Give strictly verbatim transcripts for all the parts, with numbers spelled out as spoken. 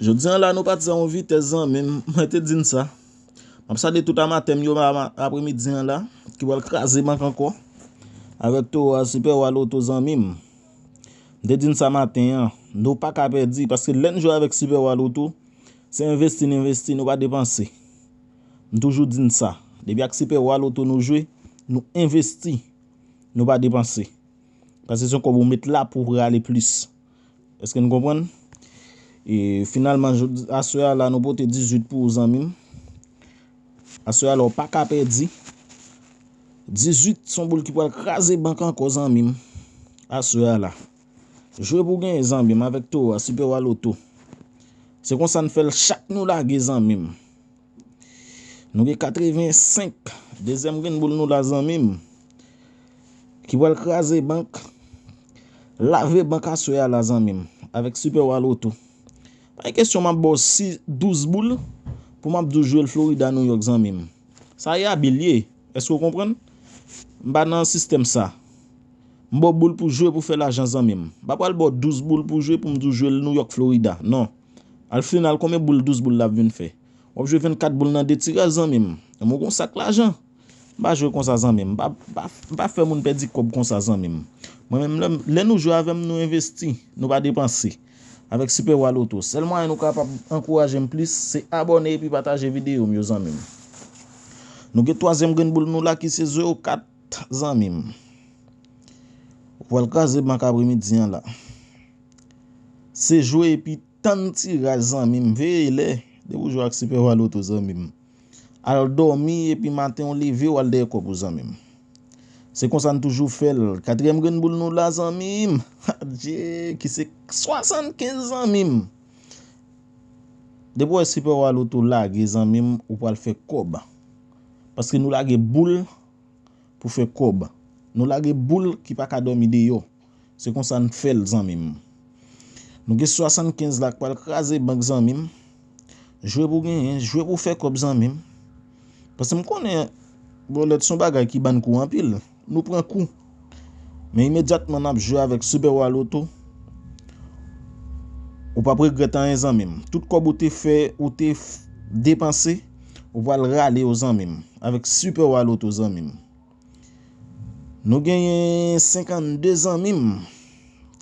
Jodi a la, nou pati a yon vitès, zanmi m. Mwen te di n sa. M ap salye tout amatè m yo ma-, ma-, apremidi an la, ki pral kraze bank ankò. Avèk Towa, Super Wa Loto, zanmi m. M te di n sa maten an. Nou pa ka pèdi, paske lè n jwe avèk Super Wa Loto, se envesti n envesti, nou pa depanse. M toujou di n sa. Depi ak Super Wa Loto nou jwe, nou envesti, nou pa depanse. Paske se yon kòb ou met la pou w rale plis. Èske n konprann? E finalman, jodi, aswè a la, nou pote dizuit pou ou, zanmi m. Aswè a la, ou pa ka pèdi. Dizuit, se yon boul ki pral kraze bank ankò, zanmi m. Aswè a la. Jwe pou genyen, zanmi m, avèk Towa, Super Wa Loto. Se konsa n fè l chak nou lage, zanmi m. Nou gen katrevensenk, dezyèm grenn boul nou la, zanmi m, ki pral kraze bank, lave bank aswè a la, zanmi m, avèk Super Wa Loto. Pa gen kesyon m ap ba w sis, douz boul pou m ap di w jwe l Florida, New York, zanmi m. Sa e abil ye. Èske w konprann? M pa nan sistèm sa. M ba w boul pou jwe pou fè lajan, zanmi m. M pa pral ba w douz boul pou jwe pou m di w jwe l New York, Florida. Non. Al final, konbyen boul douz boul la ap vin fè? W ap jwe vennkat boul nan de tiraj, zanmi m. Ou gon sak lajan. M pa jwe konsa, zanmi m. M pa, m pa, m pa fè moun pèdi kòb konsa, zanmi m. Mwen menm, lè, lè nou jwe avè m, nou envesti. Nou pa depanse. Avèk Super Wa Loto. Sèl mwayen nou kapab ankouraje m plis, se abòne epi pataje videyo m yo, zanmi m. Nou gen twazyèm grenn boul nou la ki se zewo kat, zanmi m. Ou pral kraze bank apremidi an la. Se jwe epi tann tiraj, zanmi m. Veye lè. Depi w jwe ak Super Wa Loto, zanmi m. Al dòmi epi maten w leve, w al dèyè kòb ou, zanmi m. Se konsa n toujou fè l. Katriyèm grenn boul nou la, zanmi m. Adje, ki se swasannkenz, zanmi m. Depi w wè Super Wa Loto lage, zanmi m, ou pral fè kòb. Paske nou lage boul pou fè kòb. Nou lage boul ki pa ka dòmi deyò. Se konsa n fè l, zanmi m. Nou gen swasannkenz la k pral kraze bank, zanmi m. Jwe pou genyen, jwe pou fè kòb, zanmi m. Paske m konnen bòlèt se yon bagay ki ban n kou anpil. Nou pran kou. Men imedyatman n ap jwe avèk Super Wa Loto, ou p ap regrèt anyen, zanmi m. Tout kòb ou te fè, ou te f-, depanse, ou pral rale yo, zanmi m. Avèk Super Wa Loto, zanmi m. Nou genyen senkannde, zanmi m,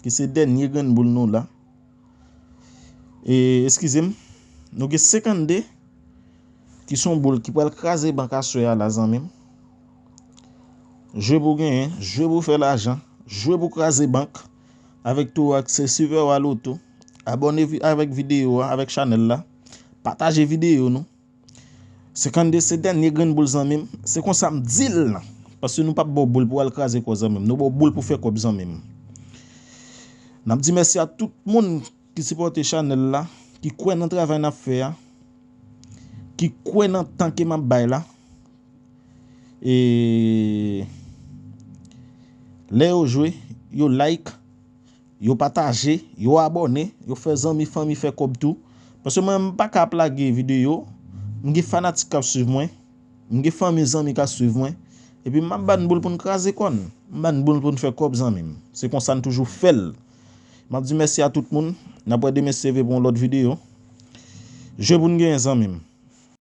ki se dènye grenn boul nou la. E, eskize m, nou gen senkannde, ki se yon boul ki pral kraze bank aswè a la, zanmi m. Jwe pou genyen, jwe pou fè lajan, jwe pou kraze bank, avèk Towa, se Super Wa Loto. Abòne vi-, avèk videyo a, avèk chanèl la. Pataje videyo nou. Senkannde se dènye grenn boul, zanmi m. Se konsa m di l. Paske nou p ap ba w boul pou w al kraze kò, zanmi m. Nou ba w boul pou fè kòb, zanmi m. N ap di mèsi a tout moun ki sipòte chanèl la, ki kwè nan travay n ap fè a, ki kwè nan tan ke m ap bay la. E lè yo jwe, yo like, yo pataje, yo abòne, yo fè zanmi, fanmi fè kòb tou. Paske mwen, m pa ka ap lage videyo, m gen fanatik k ap swiv mwen, m gen fanmi, zanmi k ap swiv mwen, epi m ap ba n boul pou n kraze kò n, m ba n boul pou n fè kòb, zanmi m. Se konsa n toujou fè l. M ap di mèsi a tout moun, n ap wè demen si Dye vle pou yon lòt videyo. Jwe pou n genyen, zanmi m.